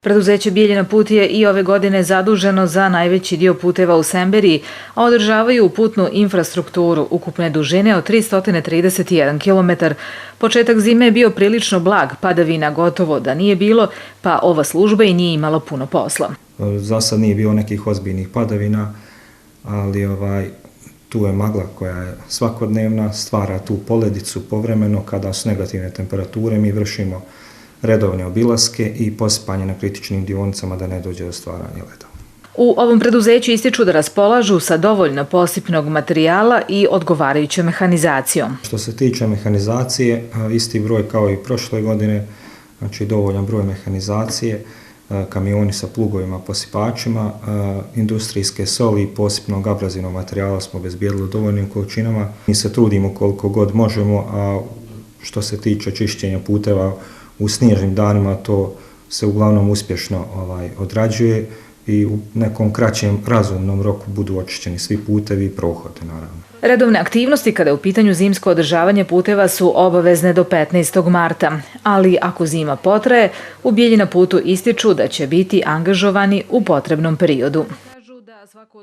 Preduzeće Bijeljina put je i ove godine zaduženo za najveći dio puteva u Semberiji, a održavaju putnu infrastrukturu ukupne dužine od 331 km. Početak zime je bio prilično blag, padavina gotovo da nije bilo, pa ova služba i nije imala puno posla. Za sad nije bilo nekih ozbiljnih padavina, ali tu je magla koja je svakodnevna, stvara tu poledicu povremeno. Kada su negativne temperature, mi vršimo redovne obilaske i posipanje na kritičnim dionicama da ne dođe do stvaranja leda. U ovom preduzeću ističu da raspolažu sa dovoljno posipnog materijala i odgovarajućom mehanizacijom. Što se tiče mehanizacije, isti broj kao i prošle godine, znači dovoljan broj mehanizacije, kamioni sa plugovima, posipačima, industrijske soli i posipnog abrazivnog materijala smo obezbijedili u dovoljnim količinama. Mi se trudimo koliko god možemo, a što se tiče čišćenja puteva u snježnim danima, to se uglavnom uspješno odrađuje i u nekom kraćem razumnom roku budu očišćeni svi putevi i prohodi, naravno. Redovne aktivnosti kada je u pitanju zimsko održavanje puteva su obavezne do 15. marta, ali ako zima potraje, u Bijeljina putu ističu da će biti angažovani u potrebnom periodu.